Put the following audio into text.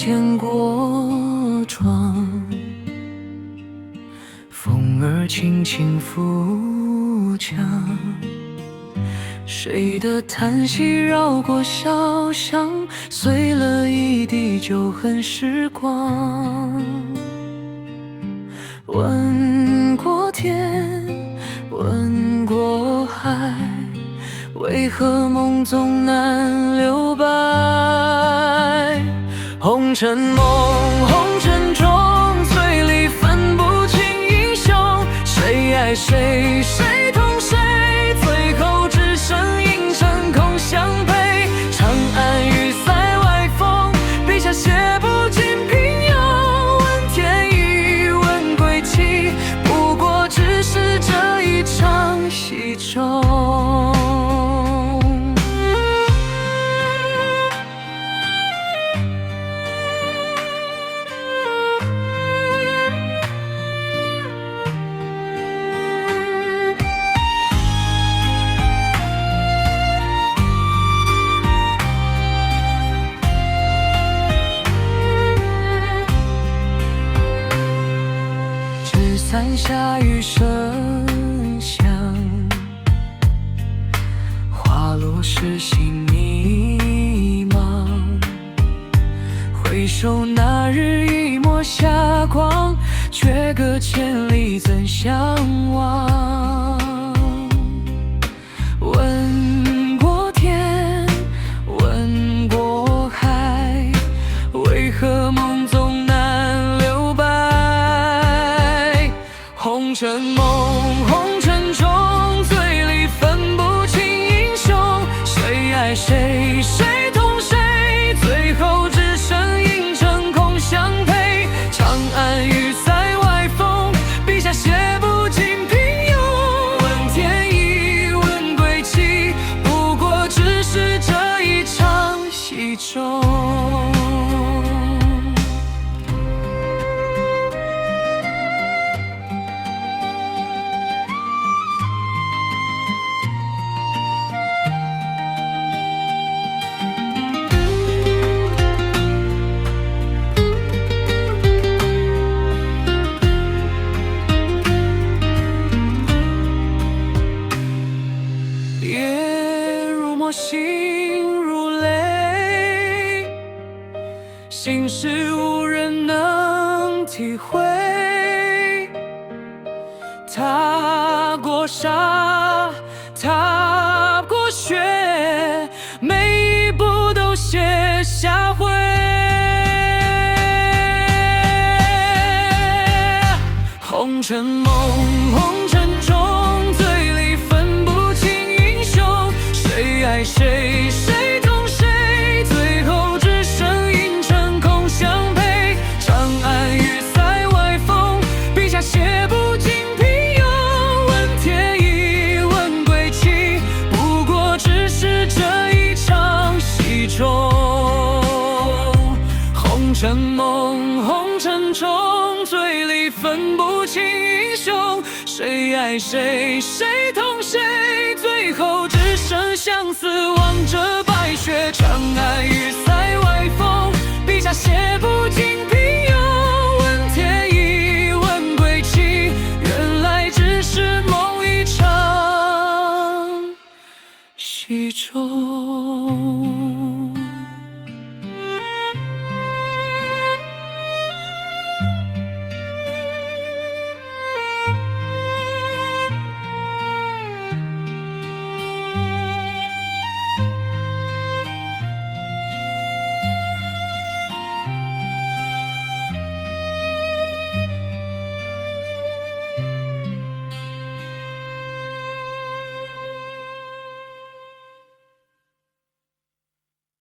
剪过窗，风兒輕輕拂牆，誰的嘆息繞過小巷，碎了一地舊恨時光。問過天，問過海，為何夢總難留白？紅塵夢，紅塵中，醉裡分不清英雄，誰愛誰，誰痛誰，最後只剩影成空相陪。長安雨塞外風，筆下寫不盡平庸。問天意，問歸期，不過只是這一場戲終。紙傘下雨聲響，花落時心迷茫。回首那日一抹霞光，卻隔千里怎相望？問過天，問過海，為何夢總難留白？紅塵夢，紅塵中，醉裡分不清英雄，誰愛誰，誰痛誰，最後只剩影成空相陪。長安雨塞外風，筆下寫不盡平庸。問天意，問歸期，不過只是這一場戲終。夜如墨，心如淚，心事無人能體會。踏過沙，踏過雪，每一步都寫下灰。紅塵夢，紅塵中，醉裡分不清英雄，誰愛誰，誰痛誰，最後只剩影成空相陪。長安雨塞外風，筆下寫不盡平庸。問天意，問歸期，不過只是這一場戲終。紅塵夢，紅塵中，醉裡分不清英雄，誰愛誰，誰痛誰，最後只剩相思望著白雪。長安雨塞外風，筆下寫不盡。